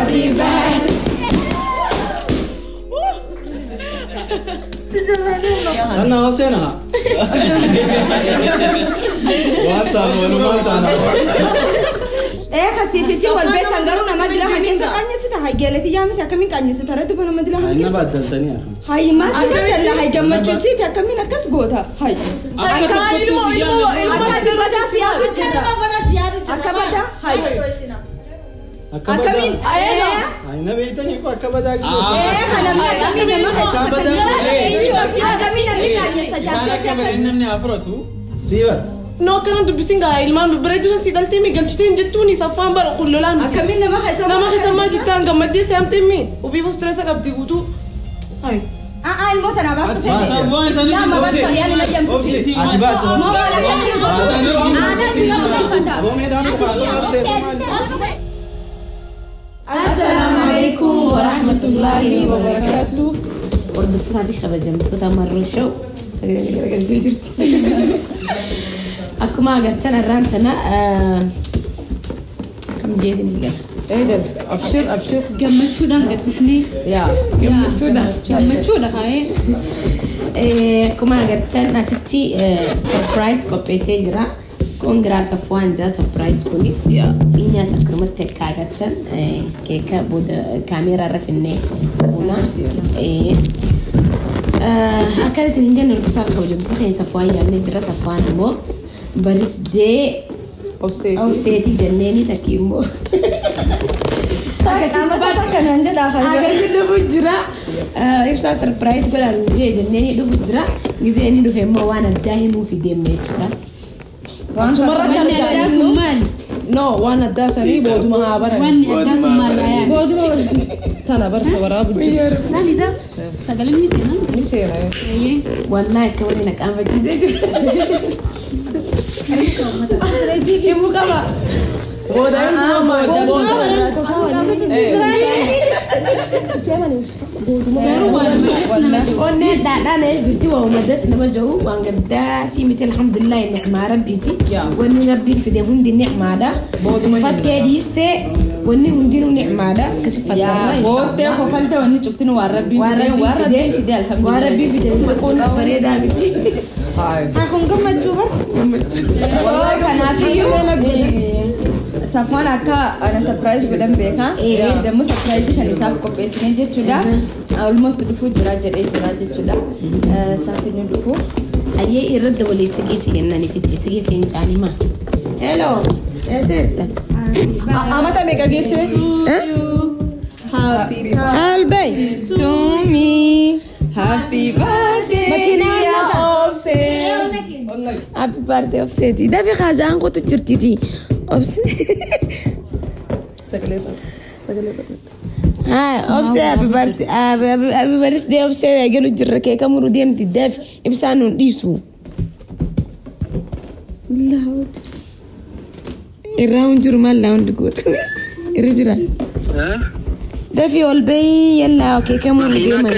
Happy birthday. أنا حسينها. Eh kasifisi wal beektan garuu nama dila hankeessa qaanyessita hay geeletii yaamite akkamiin qaanyessita irratti buna nama dila أنا hankeessa. بدلتني أخي. Hay maasi baddalla hay gammachuusiiti akkamiin akkas goota hay. Akka Akka badaa si yaadu jira. Akka badaa hay. Akkamiin أنا بيتني أكبدا. ee kanamni akkamiin nama keessa akkamiin namni qaanyessa Isaan akka jaartii. namni afuratu سيبا. No akkana dubbisin gaa ilmaan babbareedduu san si dhaltee mi galchitee hin jettuuni saffaan bara qullolaan miti. Akkamiin nama keessa Nama keessa maa jettaan gammaddee si hamtee mi ofiifuu stressa qabdi guutuu. Hai. Aa ilmoo tana baastu fedhe. Saffaan isaanii Islaama bar shari'aan hin ayyamtu. أتي باس. Moo maal akkasiin godhu aadaa addunyaa kunuunfata. أبو ميدان Assalaamu alaikum wa rahmatullahi wa barakatuh. Hordoftoota fi kabajamtoota Marroo Show sagalee garagaltee jirti. Akkuma agartan har'aan tana kam jeetin gala. Eegal abshir abshir. Gammachuudhaan gad dhufnee. Yaa. Gammachuudha. Gammachuudha kaa'ee. Akkuma agartan asitti surprise qopheessee jira. Congra Safwaan jaa surprise kuni. Inyaas akkanumatti akka agartan keeka booda kaameeraa irra finnee Akkana isin hin jenne hordofaa fi kabajamtoota keenya Safwaan yaamnee jira. Safwaan immoo birthday Obseeti. obseetii jenneeni takki immoo. Amata takka naan jedhaa kan Akkasitti dhufu jira. Ibsaa surprise godhaan jee jenneeni dhufu jira. Gizee inni dhufe immoo waan addaa himuuf deemne jechuudha. Achumarratti Wanni addaa argaa. sun maali? No waan addaa sanii booduma haa baran. Wanni addaa sun maali? Ayaan. Tana barta waraabu jirtu. Isaan isa sagaleen ni seenaa miti? Ni seena. Eeyyee. Wallaahi akka malee na qaanfachiisee jira. Himuu qaba. Booda himuu booda. Garuu waan madas nama jiru. Onneen dhaadhaan ee jirti waa umadas nama jiru waan gaddaatii miti alhamdulillah nicmaa rabbiiti. Wanni rabbiin fide hundi nicmaadha. Booduma Fattee dhiistee wanni hundinuu nicmaadha. Akkasi fassarraa Booddee kofaltee wanni cuftinu waan rabbiin Waan fide waan rabbiin fide Waan rabbiin fide xiqqoonis bareedaa miti. Haa. Haa kun gammachuu bar. Kanaafiyyuu Safwaan akka ana surprise godhan beekaa. Dammoo surprise kan isaaf qopheessine jechuudha. Almost dhufuu jira jedhee jira jechuudha. Isaaf inni dhufu. Ayyee irratti dabalee siqii jennaan ifitti siqii hin caanima. Hello. Eessa jirta? Amata meeqa geesse? Happy Albay. To me. Happy birthday. Yaa obsee. Happy birthday obseeti. Dafi kaasaan qotu jirtiti. Obse. Sagalee bara. Sagalee bara. Haa obsee happy birthday happy birthday obsee eegalu jirra keeka muru deemti dafi ibsaan nun dhiisu. Irraa hin jiru maal laa hundi goota. Irra jira. Dafi ol bahii yallaa keeka muru deeman.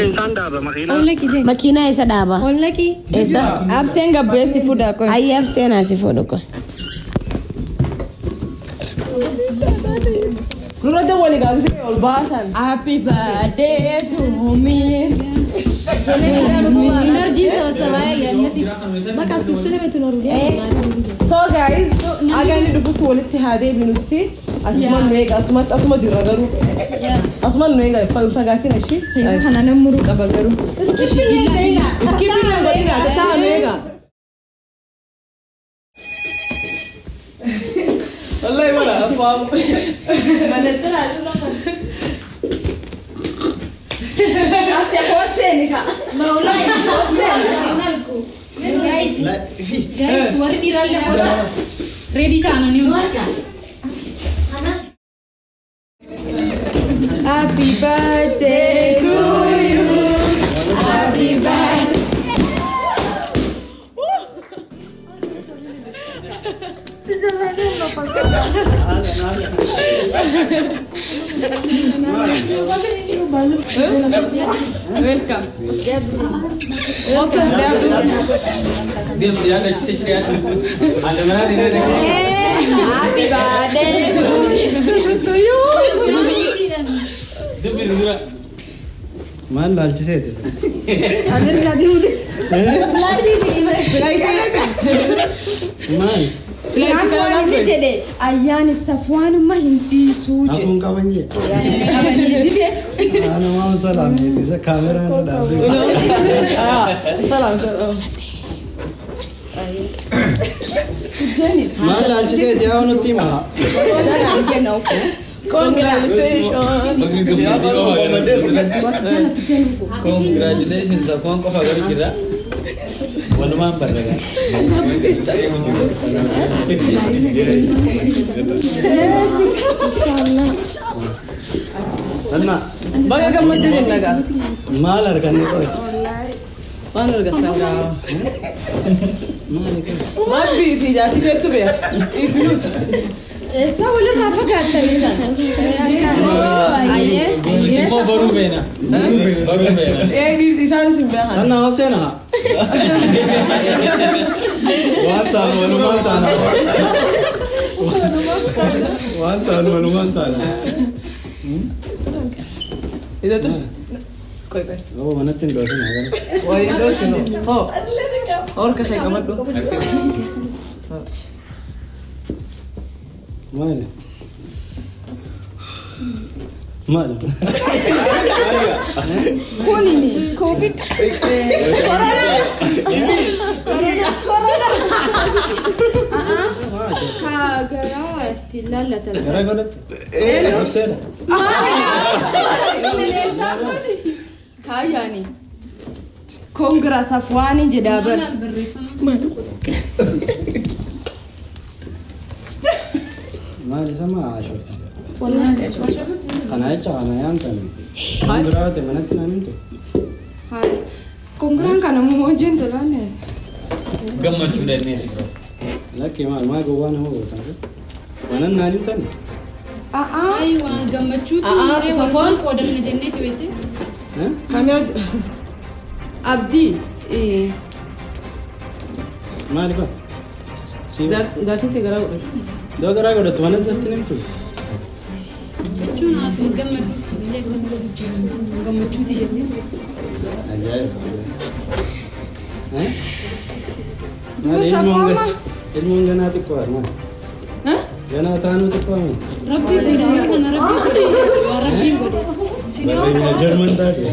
Makiinaa isa dhaaba. Ollaki. Eessa? Abseen gabbeessi fuudha qoy. Ayyi abseen asii fuudhu qoy. Nurra dawwali gaazexee ol baasan. Happy birthday to me. Energy saba sabaa yaadnasi. Bakka suusulee beektu nooruu So guys, aga inni dhufutti walitti haa deebinutti asuma nu eega asumatti asuma jirra garuu asuma nu eega fagaatiin ishii. Kana nan muruu qaba garuu. Iskippii hin godhina ta'a nu eega. Wallahi wala afaan. Absee kooseen ka. Guys, guys warri dhiiraallee qoota. Ready ta'anii hundi. Happy birthday to you. Happy birthday. Welcome. What is that? Deem yaada achitti dhiyaatu. Haala manaa Happy birthday to you. Dubbisi dura. Maal laalchiseeti? Ameerikaa deemute. Maal? Firaan waan inni jedhe ayyaaniif Safwaanummaa hin dhiisuu jedhe. Hafuun qaban jee. Qabanii dide. Ana waan salaamneeti isa kaameraan dhaabee. Salaam salaam. Jenny. Maal laalchiseeti yaa nutti himaa? Congratulations. Congratulations Safwaan qofa garuu jira. Walumaan barreera. Anna Baga gammaddee jenna gaa. maal arganne qoy? Waan argattan gaa. Maal arganne? Rabbii fi jaartii keettu beeka. Ifiluuti. Eessa walirraa fagaattan isaan? Ayyee. Nuti immoo baruu beena. Baruu beena. Ee dhiirti isaanis hin beekan. Anna Hosseena. Waan taanu walumaan taana. Waan taanu walumaan taana. Idatu. Qoy qoy. Oo manatti hin doosin haa. Wayi doosinu. Hoo. Horka kee qabadhu. Maali? Maali? Kunini. Covid. Ka garaa itti laallatan. Gara godhatte? Hosseena. Kaayyaani. Congra Safwaani jedhaa bar. Maali isa maa ashoofte? Kana jecha kana yaamtan. Waan biraa ta'e manatti naan himtu. Hayi. Congraan kana moo hojiin tolaane. Gammachuu dandeenya. Lakki maal maa gowwaa nama gootan? Waan naan himtan? A'aa. Ay waan gammachuutu A'aa, Safwaan. qoodamne jenneeti beekte. Kaameraa. Abdii. Maali ba? Jaartiin tee garaa godhatu. Doo garaa godhattu manatti natti himtu. Jechuun haatuma gammaduuf sibiila gammachuuti jenneeti. Ajaa'iba. Duuba Safwaama. Ilmoon ganaa xiqqoo maal? Ganaa taanuu xiqqoo maal? Rabbii godhe kana rabbii godhe waan rabbiin godhe. Barreenya Jarman taate.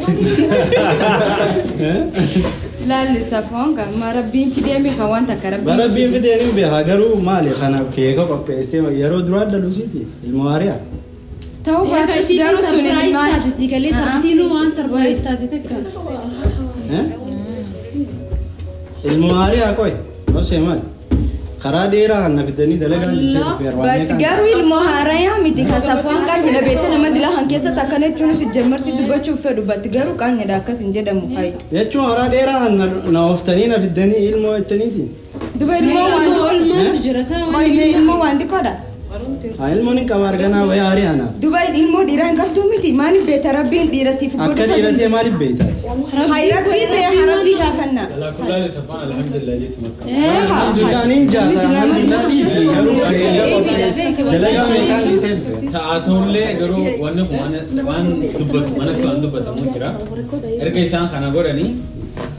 Laalli Safwaan gaa rabbiin fidee meeqa waan takka rabbiin. Barabbiin fideen hin beekaa garuu maali kana keeka qopheessitee yeroo duraa daluusiiti ilmoo hariyaa. Ta'uu baatus garuu sun Surprise maal? taate si galee siinuu waan surprise taate takka. Ilmoo hariyaa qoy obsee maali? Karaa dheeraa kan na fidanii dalagaan ishee dhufeera waan But garuu ilmoo haarayaa miti ka Safwaan qaanyidha beekte nama dila han keessatti akkana jechuun si jammarsi dubbachuuf fedhu but garuu qaanyidha akkas hin jedhamu hayi. Jechuun karaa dheeraa kan na ooftanii na fidanii ilmoo jettaniiti. Duba ilmoo waan Oolmaatu jira saa waan qoyne ilmoo waan xiqqoodha. Haa ilmoon hin qaba arganaa wayii hariyaa naaf. Duba ilmoo dhiiraa hin qabduu miti maaliif beekta rabbiin dhiira siif Akka dhiiratee maaliif beektaati? Hayi rabbii beeka rabbii gaafanna. Alaakullaali Safwaan alhamdulillah jetti makka. Alhamdulillah niin jaata alhamdulillah dhiisi garuu keeka qopheesse dalagaa meeqaan dhiisee dhufe. Ta'aa ta'ullee garuu wanni kun waan dubbatu manatti waan dubbatamu jira. Erga isaan kana godhanii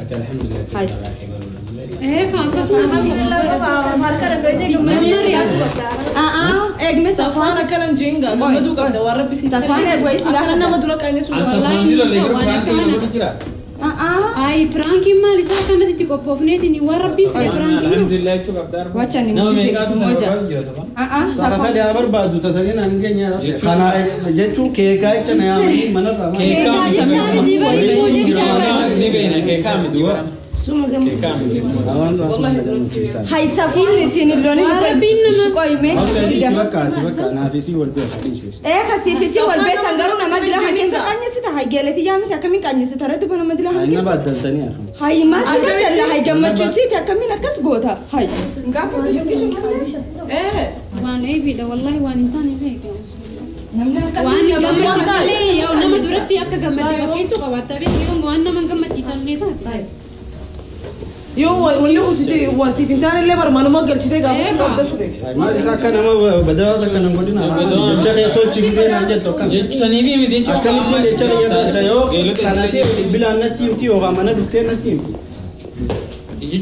ati alhamdulillah jetti makka. Ee kan akkasuma si jammari A'aa eegme Safwaan Safwaan akkana hin jeenga gammaduu qabda waan rabbi siif Safwaan eegwa isi Akkana gaafa. nama dura qaanii sun. Safwaan ni lolle garuu piraankiin nama godhu jira. A'aa. Ay piraankiin maal isaa akkanatti itti qophoofneetiin waan rabbiin fide piraankiin. Alhamdulillah jechuu qabda. Wacha ni Nama mukise meeqaatu kitu moja. barbaadu jira Safwaan? A'aa Saka Safwaan. fedhe haa barbaadu tasanii naan hin geenye. Kana jechuun keekaa jecha na yaamanii manarraa maali? Keekaa Keekaa jechaa miti bari ilmoo jechaa bari. Ni beena keekaa miti. Suma Keekaa miti. Waan waan gammachiisaa. Hayi Safwaan isin illoon Waan rabbiin nama qoyme. Obsee dhiisi bakka ati bakka naaf isii wal beeka dhiisi. Ee kasiif isii wal beektan garuu nama dila han keessa qaanyessita hayi geeletii yaamiti akkamiin qaanyessita irratti nama dila han Inni keessa. baaddaltanii argamu. Hayi maal si gaddalla hayi gammachuusiiti akkamiin akkas goota hayi. Gaafa si dubbisu malee. Waan eebiidha wallahi waan hin taane beeku. Namni akka Waan hin gammachiisallee yoo nama duratti akka gammadde fakkeessuu qabaatta beeku yoo waan nama hin gammachiisallee taate. Yoo wanni hojii waan siif hin taane illee barmaanuma galchitee gaafa qabda ture. Maal isaa akka nama badaa takka nan godhina. Jecha kee tolchi gisee naan jettu akkam. Jecha saniifi miti jechuun. Akkamittiin jecha kiyya tolcha yoo kana ta'e bilbilaan natti himti yookaan mana dhuftee natti himti.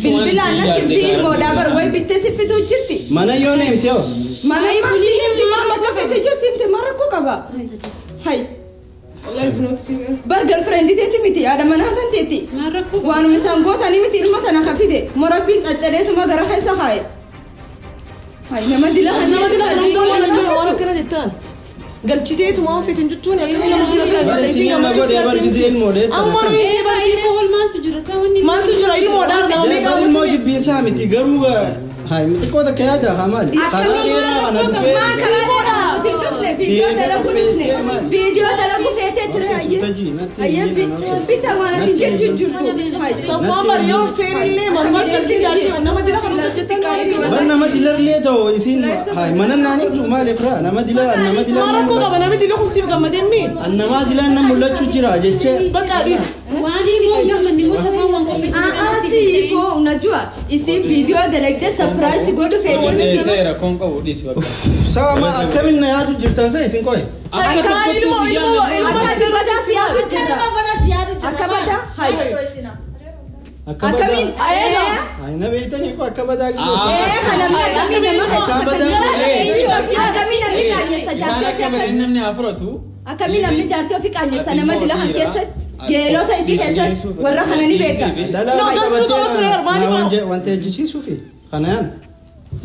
Bilbilaan natti himti ilmoodhaa bar wayi bittee si fituu jirti. Mana yoo na himte hoo? Mana si himti maal akka feete yoo si himte maal rakkoo qaba? Hay. Wallahi is not serious. Bar girlfriend teeti miti haadha manaa tan teeti. Maal rakkoo qaba? Waanuma isaan gootanii miti ilma tana ka fide morabbiin caccaleetuma gara keessa kaaye. Hay nama dila kan Nama dila kan hundaa waan akkana waan akkana jettaan. Galchiteetuma waan feetin jechuun akkami nama dila kan Bar isin na godhee bar gisee ilmoodhee tana Amma kan. miti barsiinis Ilmoo maaltu jira isaa wanni maaltu jira ilmoodhaan nama meeqa Bar ilmoo jibbiinsaa miti garuu haa xiqqoo takka yaada haa maali? Karaa dheeraa kana dhufee. Maa karaa dheeraa nuti hin dhufne viidiyoo dalaguu dhufne viidiyoo dalaguu feetee ture hayyee hayyee bita waan ati jechuu jirtu. Safwaan bar yoo feerillee malumaa galtee jaartii nama dila kan hunda jettan Bar nama dilallee ta'u isin haa mana naan himtu maal ifraa nama dila nama dila. Maal rakkoo qaba namni dila kun siif gammadee mi? Nama dilaan na mul'achuu jira jechee. Bakka dhiif. Waan ilmoo hin gammanne immoo safaan waan qopheessine Ah, si ko unajua isi video dalagdee surprise godhu feetee miti. Ta'e rakkoon qabu dhiisi bakka. Saama akkamin na yaadu jirtan sa isin qoye. Akka Kaan ilmoo tokkotti si ilmoo yaadne. ilmoo Akka badaa si yaadu jira. Akka badaa hay. Akka badaa. Akkamiin Ay na beeytanii ko akka badaa gisee. ee kana namni akkamii nama Akka badaa. akkamii namni qaanyessa Isaan jaartii akka ofii fedhan namni haa fudhatu. akkamii namni jaartii ofii qaanyessa nama dila kan keessatti geelota isii keessatti warra kana ni beeka. Dhalaa No, galchuu qaba ture bar, maaliif wanta ejjisiisuufi kana yaanta.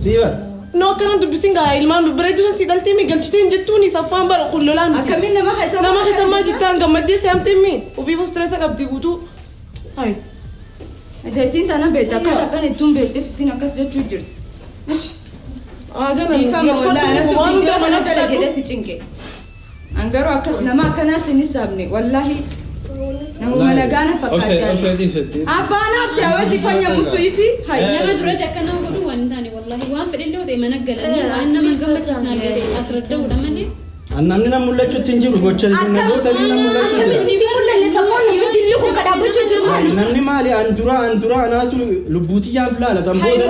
Sii bar. No akkana dubbisin gaa ilmaan babbareedduu san si dhaltee mi galchitee hin jettuuni safwaan bara qullolaa miti. Akkamiin nama keessa Nama keessa maa jettaan gammaddee si hamtee mi? Ofiifuu stressa qabdi guutuu. Hay. Isiin tana beekta akka takkan ittuun beekteef isiin akkas jechuu jirti. Gana Dhiifama wallaahi anatu waan viidiyoo hundaa kana mana dalagee si cinqe. An garuu akkas nama akkanaas hin hisaabne wallaahi namuma nagaana Obsee fakkaata. obsee dhiisi. Abbaan absee hawwaasi fanya muttuu ifi hay. Nama duratti akka nama godhu waan hin taane wallahi waan fedhe ta'e mana galanii waan nama gammachiisnaa ta'e asirra malee. Namni na mul'achuutti hin jiru gocha isin na gootanii na mul'achuu jira. Akkamitti mul'anne safoon namni dilli kun ka dhaabbachuu jiru maali? Namni maali an dura an dura anaatu lubbuutiyyaan filaala san booda.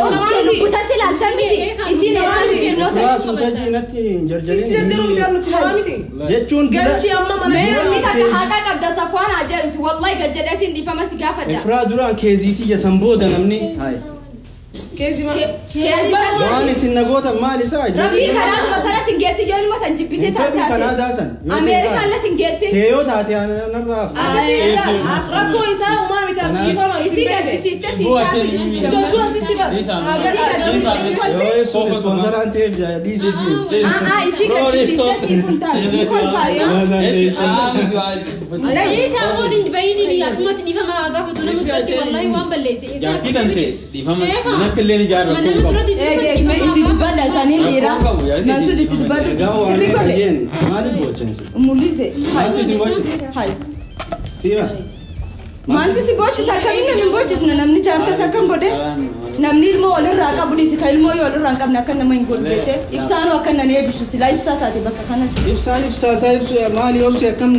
Lubbutatti ilaaltan miti isiin eessatti kennoota. Suuraa suutajii natti hin Sitti jarjaruu miti jarjarin. nuti namaa miti. Jechuun dila. Galchii amma mana Meetii takka haqa qabda safoon haa jedhuti wallahi gad jedheetiin dhiifama si gaafadha. Ifraa duraan keeziitiyya san booda namni. Hayi. Keessi ma. Waan isin na gootan maal isaa? Rabbii kanaatuma sana sin geessi yoo ilma tan jibbitee Hin fedhu kanaa daasan. Ameerikaan la sin geessi. Teeyoo taate narraa hafte. Akkasii rakkoo isaa uumaa miti dhiifama nuti Isii hin beekne. gaddisiiste si Bu'aa taasisi. Jechuu asii si bara. Isii Yoo ibsuun ispoonsaraa ta'eef dhiisisi. Aa isii gaddisiiste siif hin taatu. Ni kolfaayyo. Isaa booda hin bahin asumatti dhiifama gaafatu nama duratti wallahi waan balleesse. Jaartii kan ta'e dhiifama manatti illee ni ijaarra Nama rakkoo qabu. duratti Eegee itti dubbadha isaaniin dhiira. Mansuud itti dubbadhu. Egaa waan Sirrii godhe. qayyeen maaliif boochan isin? Mul'ise. Maaltu isin boocise? Hay. Siima. Maaltu si boocisa? Akkamiin namni hin boochisne namni jaartii ofii akkam godhe? Namni ilmoo walirraa qabu dhiisi kan ilmoo yoo walirraa hin qabne akka nama hin godhu beekte. Ibsaanoo akka nan eebbisu silaa ibsaa taate bakka kanatti. Ibsaan ibsaasaa ibsu maali obsi akkam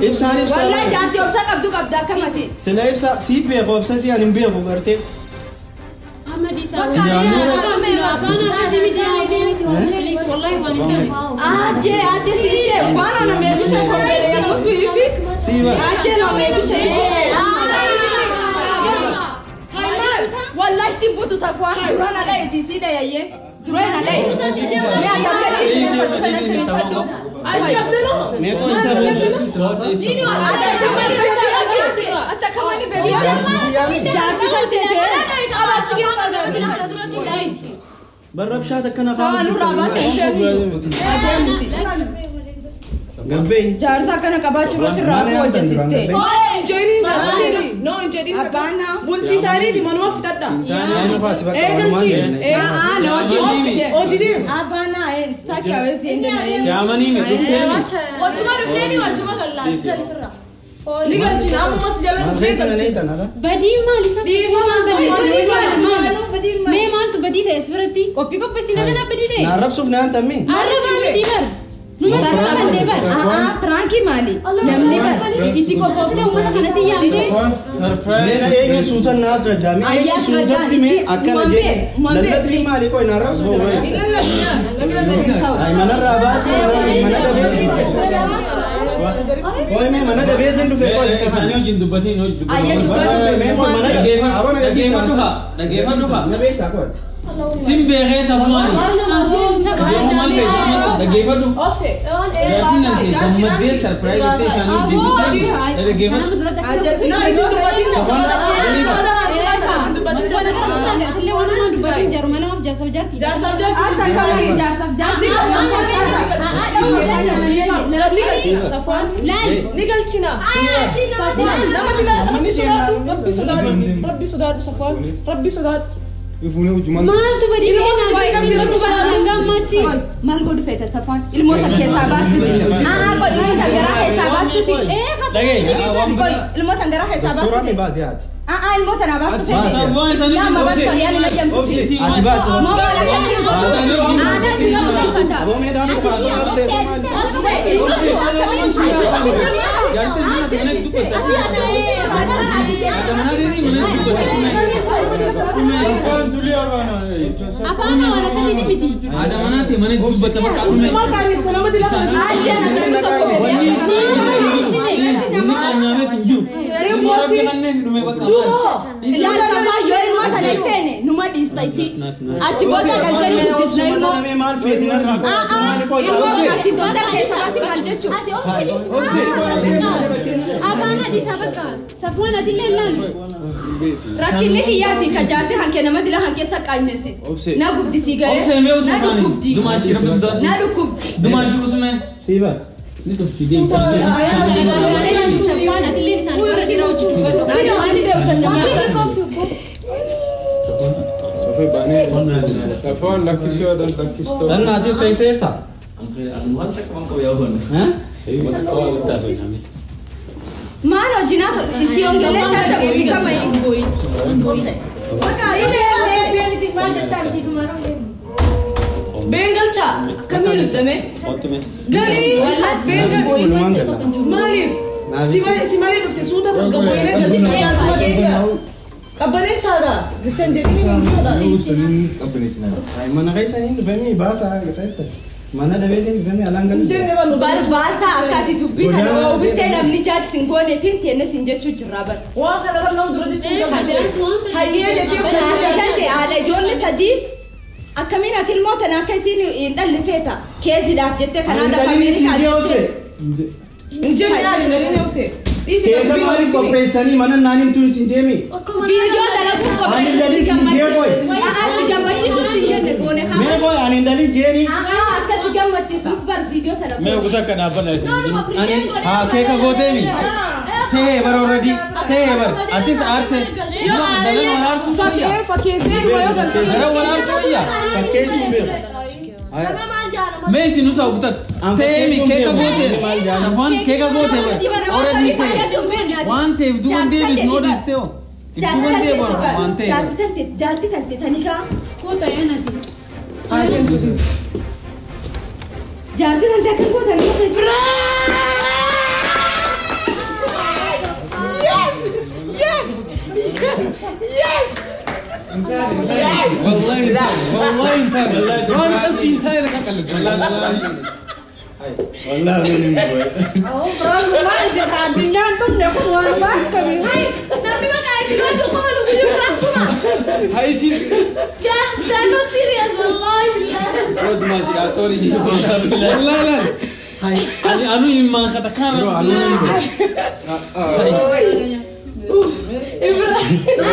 ibsaan ibsaa Wallahi jaartii obsa qabdu qabda akkamati. sila ibsaa sii beeku obsa si ani hin beeku gartee. Ahmad isaa afaan akkasii miti please wallahi waan hin taane. Ajee ajee siistee waan ana meebisha qopheesse muttu ifi. Siima. Ajee na meebisha Wallahi ittiin buutu safuwaan duraan ala itti sii dhayayyee duraan ala itti. Mee ati akkasii itti sanatti hin fadhu. Achi qabdanu. Meeqoo isa Ati akkamani beeku? Ati akkamani beeku? Jaartii kan teetee. Achi keessa. Barrabshaa takka Sawa nurraa baasee hin deemu. Adeemuti. Gabbee. Jaarsa akkana qabaachuu irra sirraa afuu hojjesiste. Hin jedhin jaarsiiti. No hin jedhin. Abbaana. Bultii isaaniiti manuma fixadha. Naannoo faasi bakka Ee galchii. walumaan Ee Aa na hojii hojii. hojii deemu. Abbaana istaki hawezi ende na yeye. Shaamanii mi dhufteemi. Wajjuma dhufneeni wajjuma gallaatti galifirra. Ni galchina ammas jala dhufnee galchina. Badii maali isa? Dhiifama Badii maali? maali? Mee maaltu badii ta'e as biratti qophii qopheessina kana badii ta'e. Na arrabsuuf na hamtammi. Arrabaa miti bar. Numa sirraa mannee bar. Aa prank Piraankii maali? Namni bara Itti qophooftee uummata kana si yaamtee. Surprise. Eenyu suutan naas rajaa? Eenyu suutatti mee akkana jedhe? Lallabbii maali qoy naan rabsu jira. Ay manarraa baasii mana dhabeetiin dhufe. Qoy mee mana dhabeetiin dhufe qoy. Isaanii wajjin dubbatiin hojii Ayyee dubbatiin. dubbatu. Dhageeffadhu haa. Dhageeffadhu haa. Na beektaa qoy. Sin beekee safuwaani. Beeku maal ta'e dhageeffadhu. Jaartiin nan ta'e gammaddee surprise ta'e isaanii wajjin dubbatiin. Dhageeffadhu. Ni galchina. Safwaan nama dilaa rabbi sodaadhu rabbi sodaadhu rabbi sodaadhu Safwaan rabbi sodaadhu. Maaltu badii keessa Maal godhu feete Safwaan? Ilmoota keessaa baastuti. Haa qoy ilmoota garaa keessaa baastuti. Dhagee. Qoy ilmoota garaa keessaa Doktoraan baastuti. baasii haati. Haa ilmoota naa baastu feete. Safwaan isaanii Islaama bar shari'aan hin ayyamtu. Ati baasii. Moo maal akkasiin godhu? Aadaa dura buuffata. Aboo mee daanuu kaasuu qabsee maali? Jaartiin mana dubbata. Mana mana dubbata. Afaan waan akkasiiti miti. Haadha manaa ta'e mana dubbata bakka dhume. Maal taaniste nama dilaa kana. Wanni qaanyaamees hin jiru. Rabbi kanneen dhume bakka maali? Ilaal Safwaan yoo ilmoota hin feene numa dhiista isii. Achi booda galtanii guddisna ilmoo. Mee maal feetin irraa qoy? Maali qoy? Ilmoo ati doktar keessa baasi maal jechuudha? Ati afaan adiisaa bakka Safwaan atillee laalu. Rakkinni kiyyaati kan jaartii hanke nama dila hanke saqqaanyessi. Na gubdi sii galee. Obsee mee Na usuu dhukkubdi. Dumaashii rabbi sodaadhu. Na dhukkubdi. Dumaashii usumee. Siiba. Ni dhufti deemsa. Safwaan atillee isaanii warra dhiiraa wajjin dubbatu. Na dhukkubdi. Safwaan lakkisii hodhan lakkistoo. Tannaatis feeseerta? Maal hojii isii ongelee isaa ta'uu kama hin. Been galchaa akkamiin ibsame? Galii been galchaa maaliif? Si malee dhufte suuta tasgabboonee galchina jaartuma keetiya. Qabbaneessaadha jechaan jedhini hin jiruudha. Mana keessanii dhufanii baasaa gateetta. Mana dhabeetiin dhufanii alaan Hin galu. jenne bal'u. Barbaasaa akka ati dubbii kana oomishte namni jaati sin goone fi teenne sin jechuu jirra bar. Waan kana bar nama dura jechuun qabdu. Hayyee jettee Jaartii kan ta'e haadha ijoollee sadii akkamiin ati ilmoo tana akka isiin hin dhalle feeta keeziidhaaf jettee kanaa dafa Ameerikaa jettee. Hin jenne yaali nalini obse. Dhiisi Keeka maaliif qopheessanii mana naan himtuu isin deemi? Viidiyoo dalaguuf Ani qopheessuuf si hin dalin gammachiisu. A'aa si gammachiisuuf si jenne goone haa. Mee qoy ani hin dalin jeeni. A'aa akka si gammachiisuuf bar viidiyoo Mee dalaguuf. ogusa akka dhaabbata isin. Haa keeka gooteemi. Ta'ee bara already. Ta'ee bara. Atis aarte. Yoo Dalan wal aarsuu fayya. Fakkee fakkeessee dhuma yoo galte. Dalan wal aarsuu fayya. Fakkeessuun beeku. Mee isin usaa ogutat. Ta'eemi keeka gootee. Safwaan keeka gootee bara. Already ta'e. Waan ta'eef duuban deebis noo dhiistee hoo. Duuban deebi waan ta'eef. Jaartii tante jaartii tante tanikaa Koota yaanati. jaartii tante akka gootan yoo feesi. Yes! Yes! Yes! والله والله انت وانا قلت انت لك Wallaahi min hin bu'e. Maal jedha addunyaan dhumne kun waan akkamii. Namni maqaa isin hodhu kuma luguyyuu rakkuma. هاي سين They're not serious wallahi billahi. رد ماشي لا سوري والله لا هاي انا انا ما خدت كان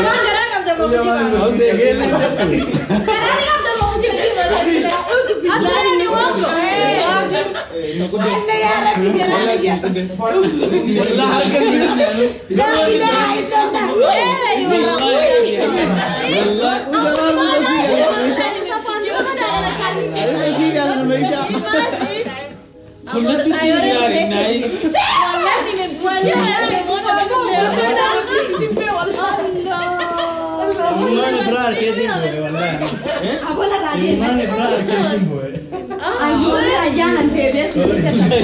Waan garaa qabda moo kijiba? Obsee keellee jettu. Garaa qabda moo kijiba? Akka inni waan Allah yaa Rabbi jalaala jaa. والله La ilaha illallah. كلنا تشتري ناي Ilmaan ifraar keetiin bu'e wallaahi. Abola raadiyee. Ilmaan ifraar keetiin bu'e. Ayyaan deebi'ee si jecha.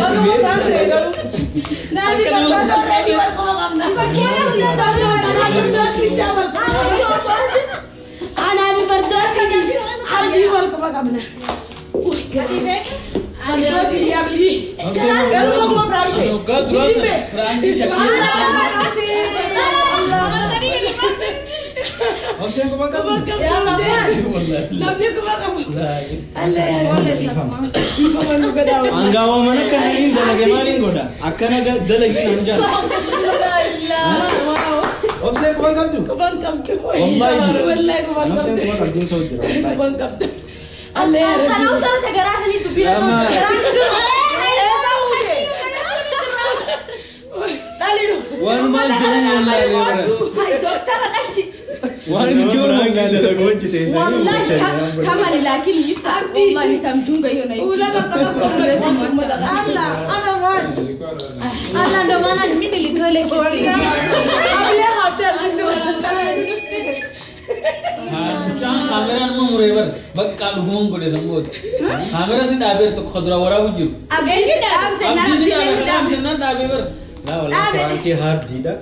Angawa mana kanneen dalage maaliin godha? Akkana dalagiin anjaan. Obseen kuban qabdu? Kuban qabdu. Wallahi. Wallahi kuban qabdu. Obseen kuban qabdiin soo jira. Kuban qabdu. Allah ya Rabbi. Kalau tahu garaa sanii dubbii Waan maal jedhu wallahi. Hai doktora dhachi. Waan jiru Wallahi kamali lakini ibsa wallahi tamdunga hiyo na hiyo. Allah ana what? Allah ndo maana mimi nilitoa ile kesi. Mucaan kaameraan immoo muree bara bakka dhuguman godhe sammoota. Kaamera sin dhaabeer tokko kan dura waraabu jiru. Abdiin dhaamse Abdiin dhaamse dhaabee bara. Laa wallahi piraankii haardiidha.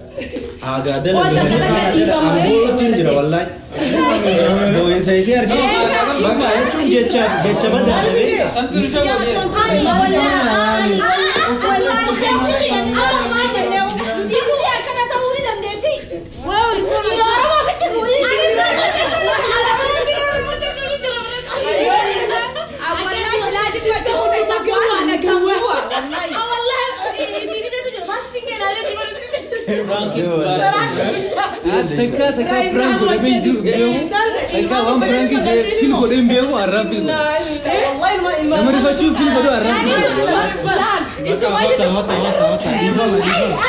Aagaa dalagee Ambootiin jira wallahi. Boo'insa isii argee bakka jechuun jecha jecha badaa beekta. Santu nu shagodee. Takka takka prank godhamee jiru beeku. Takka waan prank fil godhee beeku har'aa fil godhe. Nama rifachuuf fil godhu har'aa fil godhe. Bakka hotta hotta hotta dhiifama dhiifama.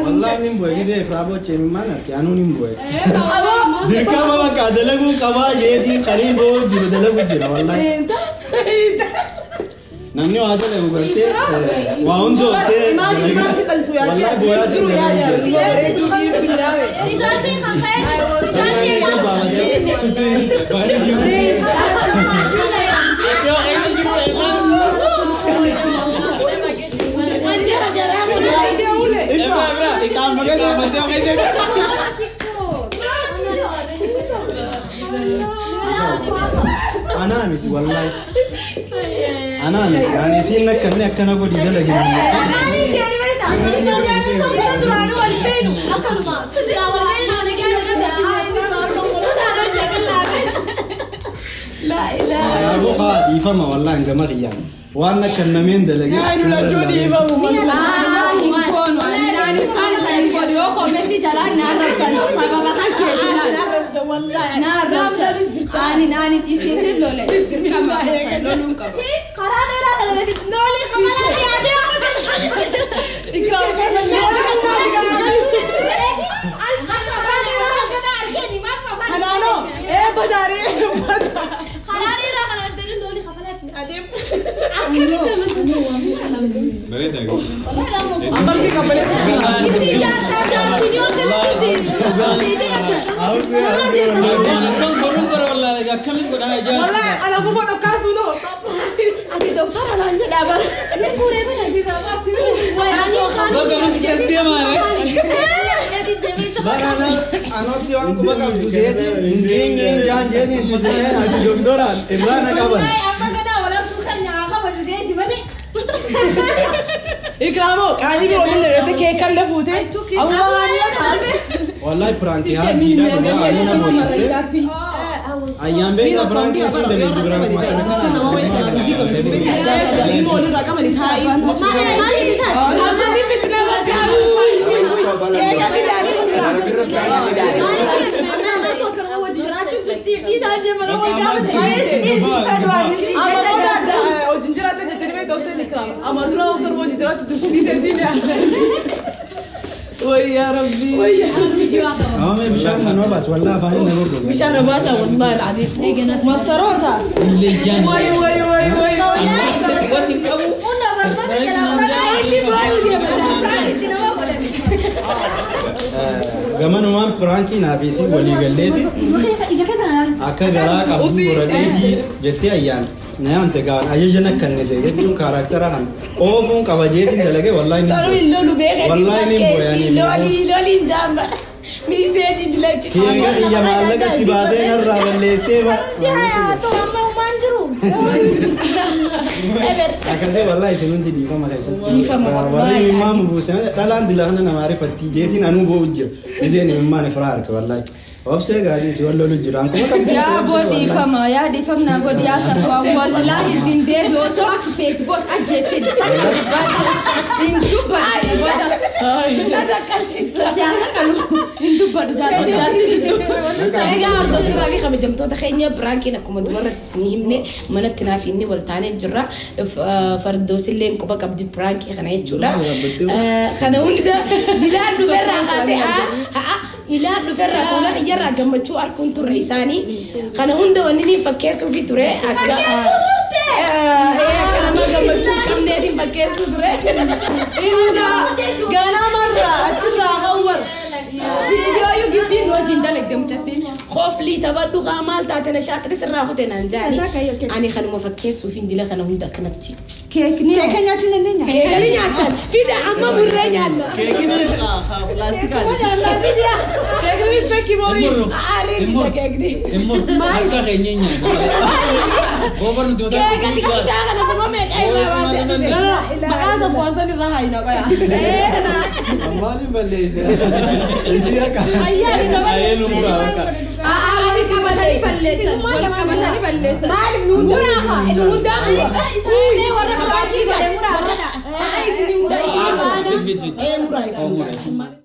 Wallahi nin bu'e gisee ifraa boccee maal arge anuu nin bu'e. Dirqama bakka dalaguu qabaa jeetiin qaliin boo jiru dalagu jira wallahi. Namni waa dalagu gartee waa hundi obsee wallahi booyaa dalagu jira. Anaa miti wallahi. Anaa miti ani isiin akkanni akkana godhi dalagin. Kanaafuu haa dhiifama wallahi hangama xiyyaan. Waan akka nameen dalagee. Anopsi waan quba qabdu seeti hin geenye hin jaan jeeti hin jiseen ati doktoraan irraa na qaban. Ikramo qaanii biroo inni dheerate keekan lafuute amma Wallahi prank haa miidhaa dhugaa ani na boociste. Ayyaan beektaa prank isin daleedu biraan akkana kana. Ilmoo walirraa qabani taa'ii. Keeka fidaanii Hojii jiraatu jettanii beektaa obseen ikraama. Amma dura hojii hojii jiraatu turtii seetiin yaadda. Wayya yaa Rabbi. Awwaame bishaan kan obaas wallahi afaan hin dhabu. Bishaan obaasa wallahi al'adiim. Masaroota. Wayi wayi wayi wayi. Wasin qabu. Inni baay'ee deema. Gamanumaan piraankii naaf isin walii galleeti. Akka garaa qabdu godhateeti jettee ayyaan. Nayaan tegaan ajaja nakkannite jechuun karaktera kan oofuun qabajeetiin dalage wallaahi ni Sanuu hin lolu beekanii Wallaahi ni booyanii. Lolii loliin jaamba. Miseejii dilachi. Keeka kiyya maallaqatti baasee narraa balleessitee Akkasii wallaahi isin hundi dhiifama keessatti. Dhiifama, Warri imimmaan buuse dhalaan dila kana namaa rifattii jeetiin anuu boo'u jira. Isheen imimmaan ifraa harka wallaahi. Obsee gaarii si wal lolu jira. Ankuma qabdii Yaa boo dhiifama yaa dhiifamna godhi yaa Safwaan wallaahi ittiin deebi osoo akka feetu godh ajjeesse sakka hin dubbadhu godha. Siyaasa qalu hin dubbadhu jaalladhu. Egaa hordoftoota fi kabajamtoota keenya piraankiin akkuma dubarratti isinii himne manatti naaf inni wal taanee jirra. Fardoosillee quba qabdi piraankii kana jechuudha. Kana hunda dilaan dhuferraa kaasee haa ilaan dhuferraa fuula kiyyarraa gammachuu arguun turre isaanii. Kana hunda wanni inni fakkeessuufi ture akka akka nama gammachuu hin qabneetiin fakkeessuu ture. Inna ganamarraa achirraa hawwar. Viidiyoo iyyuu giddiin wajjin dalagde mucattiin. Kooflii taphadhu kaa maal taate na shaaqni sirraa kute naan jaani. Ani kanuma fakkeessuuf dila kana hunda akkanatti. Keekni. Keeka nyaachuu hin dandeenya. Keekali nyaatan fida amma burree nyaanna. Keekinis pilaastikaati. Keeknis fekkii borii. Aaree fida keekni. Immoo harka keenya nyaanna. Boobar nuti otoo Keeka xiqqishaa kana kuma meeqa irraa baasee dhufe. No, no, maqaa Safwaan san irraa haayina qoya. Maaliin balleesse? Isii akka. Ayyaani Ayee nu muraa bakka. Wal qabatanii balleessan. Wal qabatanii balleessan. Maaliif nu hundaa nu hundaa Warra warra qabaachii godhe muraa. Isin hundaa isin Fit fit fit. Ee muraa isin.